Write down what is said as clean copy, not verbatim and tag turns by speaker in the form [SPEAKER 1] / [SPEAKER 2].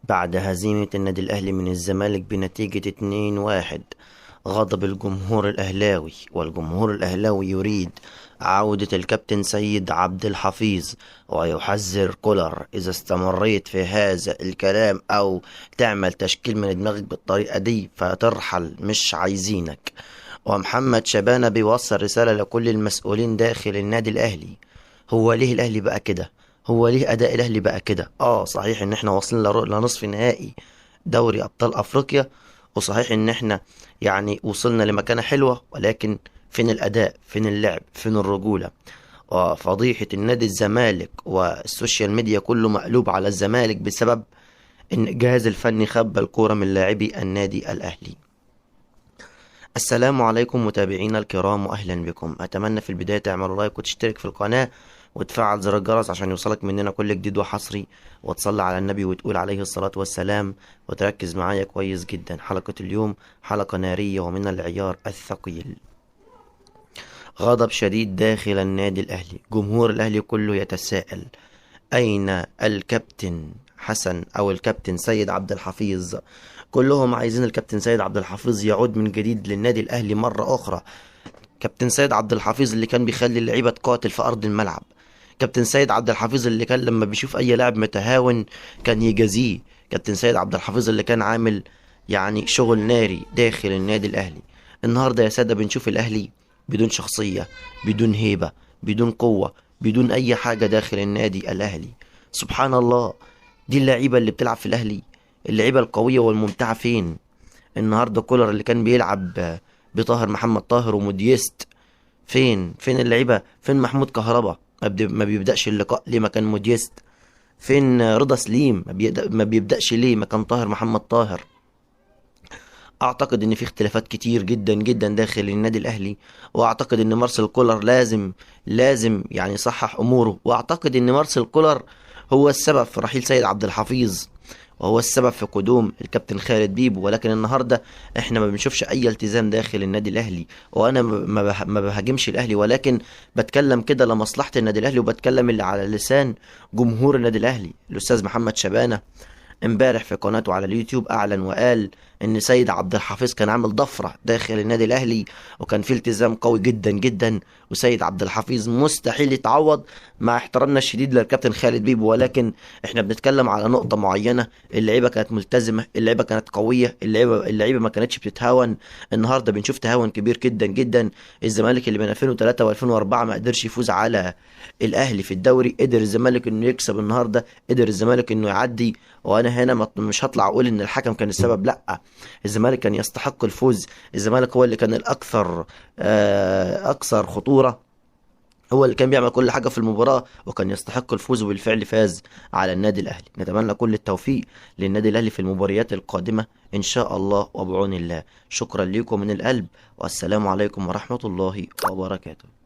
[SPEAKER 1] بعد هزيمة النادي الأهلي من الزمالك بنتيجة 2-1، غضب الجمهور الأهلاوي، والجمهور الأهلاوي يريد عودة الكابتن سيد عبد الحفيظ، ويحذر كولر إذا استمريت في هذا الكلام أو تعمل تشكيل من دماغك بالطريقة دي فترحل، مش عايزينك. ومحمد شبانة بيوصل رسالة لكل المسؤولين داخل النادي الأهلي. هو ليه الأهلي بقى كده؟ هو ليه أداء الأهلي بقى كده؟ صحيح إن إحنا واصلين لنصف نهائي دوري أبطال أفريقيا، وصحيح إن إحنا وصلنا لمكانة حلوة، ولكن فين الأداء؟ فين اللعب؟ فين الرجولة؟ وفضيحة النادي الزمالك والسوشيال ميديا كله مقلوب على الزمالك بسبب إن الجهاز الفني خبى الكورة من لاعبي النادي الأهلي. السلام عليكم متابعينا الكرام وأهلا بكم. أتمنى في البداية تعملوا لايك وتشترك في القناة وتفعل زر الجرس عشان يوصلك مننا كل جديد وحصري، وتصلي على النبي وتقول عليه الصلاة والسلام، وتركز معايا كويس جدا. حلقة اليوم حلقة نارية ومن العيار الثقيل. غضب شديد داخل النادي الأهلي، جمهور الأهلي كله يتساءل أين الكابتن حسن أو الكابتن سيد عبد الحفيظ؟ كلهم عايزين الكابتن سيد عبد الحفيظ يعود من جديد للنادي الأهلي مرة أخرى. كابتن سيد عبد الحفيظ اللي كان بيخلي اللعيبة تقاتل في أرض الملعب، كابتن سيد عبد الحفيظ اللي كان لما بيشوف أي لاعب متهاون كان يجازيه، كابتن سيد عبد الحفيظ اللي كان عامل شغل ناري داخل النادي الأهلي. النهاردة يا سادة بنشوف الأهلي بدون شخصية، بدون هيبة، بدون قوة، بدون أي حاجة داخل النادي الأهلي. سبحان الله، دي اللعيبة اللي بتلعب في الأهلي، اللعيبة القوية والممتعة فين؟ النهاردة كولر اللي كان بيلعب بطاهر محمد طاهر وموديست فين؟ فين اللعيبة؟ فين محمود كهربا؟ ما بيبدأش اللقاء ليه مكان موديست؟ فين رضا سليم؟ ما بيبدأش ليه مكان طاهر محمد طاهر؟ اعتقد ان في اختلافات كتير جدا جدا داخل النادي الاهلي، واعتقد ان مارسيل كولر لازم يصحح اموره، واعتقد ان مارسيل كولر هو السبب في رحيل سيد عبد الحفيظ، وهو السبب في قدوم الكابتن خالد بيبو. ولكن النهارده احنا ما بنشوفش اي التزام داخل النادي الاهلي، وانا ما بهاجمش الاهلي، ولكن بتكلم كده لمصلحه النادي الاهلي، وبتكلم اللي على لسان جمهور النادي الاهلي. الاستاذ محمد شبانه امبارح في قناته على اليوتيوب اعلن وقال ان سيد عبد الحفيظ كان عامل ضفره داخل النادي الاهلي، وكان في التزام قوي جدا جدا، وسيد عبد الحفيظ مستحيل يتعوض، مع احترامنا الشديد للكابتن خالد بيبو. ولكن احنا بنتكلم على نقطه معينه، اللعيبه كانت ملتزمه، اللعيبه كانت قويه، اللعيبه ما كانتش بتتهاون. النهارده بنشوف تهاون كبير جدا جدا. الزمالك اللي من 2003 و2004 ما قدرش يفوز على الاهلي في الدوري، قدر الزمالك انه يكسب النهارده، قدر الزمالك انه يعدي. وانا هنا مش هطلع اقول ان الحكم كان السبب، لا، الزمالك كان يستحق الفوز، الزمالك هو اللي كان الاكثر اكثر خطورة، هو اللي كان بيعمل كل حاجة في المباراة وكان يستحق الفوز، وبالفعل فاز على النادي الأهلي. نتمنى كل التوفيق للنادي الأهلي في المباريات القادمة إن شاء الله وبعون الله. شكرا لكم من القلب، والسلام عليكم ورحمة الله وبركاته.